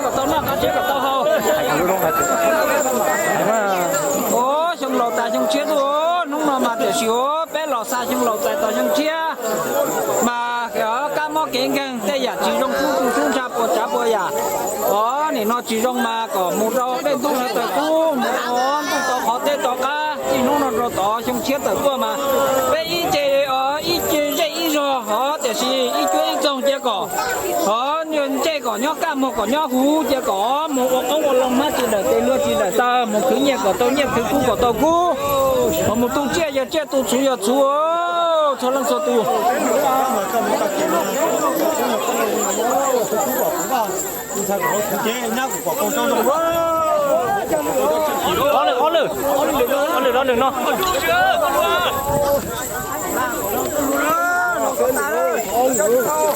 Kom tau noj qab siab kom tau haus. Ua xyoo laus tas xyoo tshiab tuaj, hnub no mas tiam sis ua peb los xa xyoo laus txais tos xyoo tshiab. Mas kab mob kev nkeeg tej yam tsis zoo kub tu sub ntsha puas tsav puas yam. Ov, nim no tsis zoo mas kom mus rau dej ntub sawv daws kub, mus ua ntuj tau qhov teb tau qab, txij hnub no rau tod xyoo tshiab tawm tuaj mas peb ib ce, ib ce zej ib zog, ov, tiam sis ib cuab ib txoog cia kom, ov, ncej kom nyob kaj muag kom nyob huv, cia kom mus ua qoob ua loo hmab tsis dawm tes luag tsis dawm taw, mus khwv nyiaj kom tau nyiaj, khwv kub kom tau kub, mus tu tsiaj yog tsiaj, tu txhuv yog txhuv, txhua leej txhua tus. Ob lwm, ob lwm, ob lwm, ob lwm no.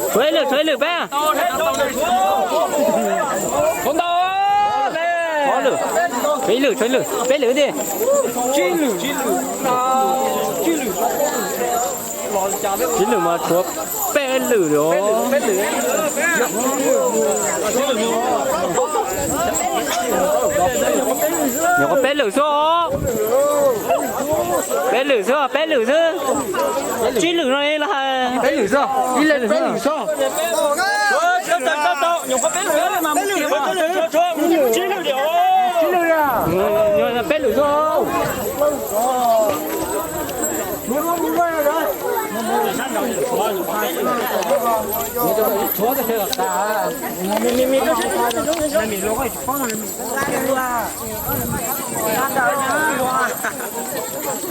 Tshuav ib lwm, tshuav ib lwm peb. Ob lwm, tshuav ib lwm, tshuav ib lwm, peb lwm tiag. Tsib lwm mas tshuav peb lwm os. Nyuam qhuav peb lwm xwb os. Peb lwm xwb, peb lwm xwb. Tsib lwm no los hais. Peb lwm xwb, ib leeg peb lwm xwb. Peb lwm xwb.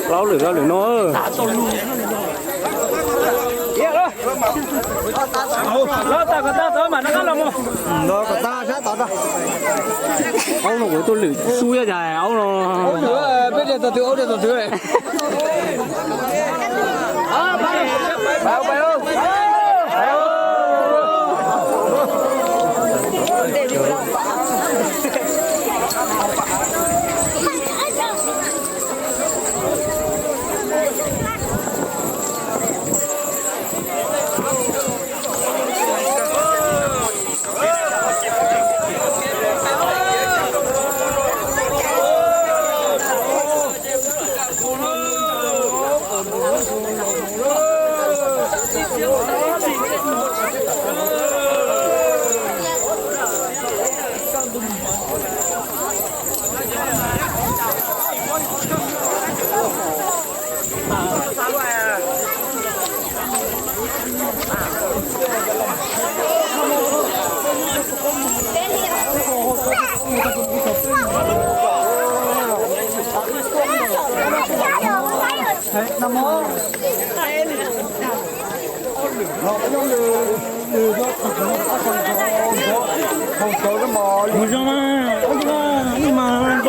Plaub lwm, plaub lwm no. Los tas kom tag tod mam rov qab los mus. Aub no kuv tuaj lwm sub ib yam aub no. Peb de tog twg, aub de tog twg. Mus zoo mas, ub, ub, ub, mas.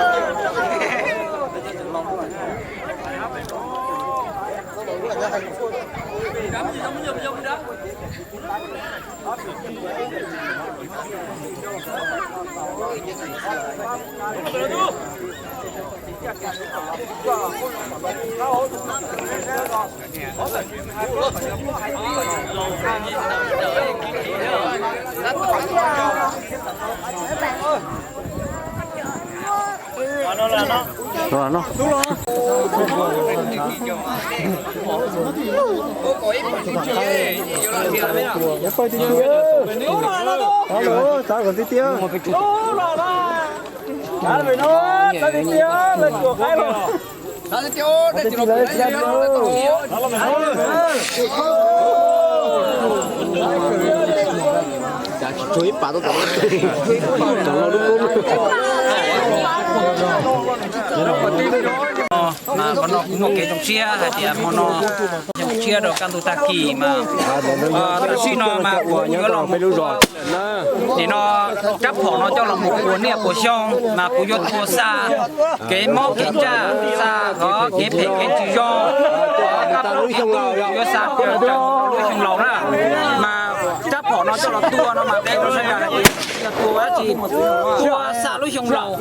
Mas hmo no kuv muaj kev zoo siab hais tias hmo no zoo siab rau kaj ntug tag kis mas tam sim no mas kuv yuav los mus ua, nim no rab phom no coj los mus puas niaj puas xyoo mas kuv yuav tua xa kev mob kev ntsaj, xa kev phem kev tsis zoo, kaj ntug kuv yuav xa lub xyoo laus na. Mas rab phom no coj los tua no mas qhia rau sawv daws hais tias tua dab tsi, tua xa lub xyoo laus.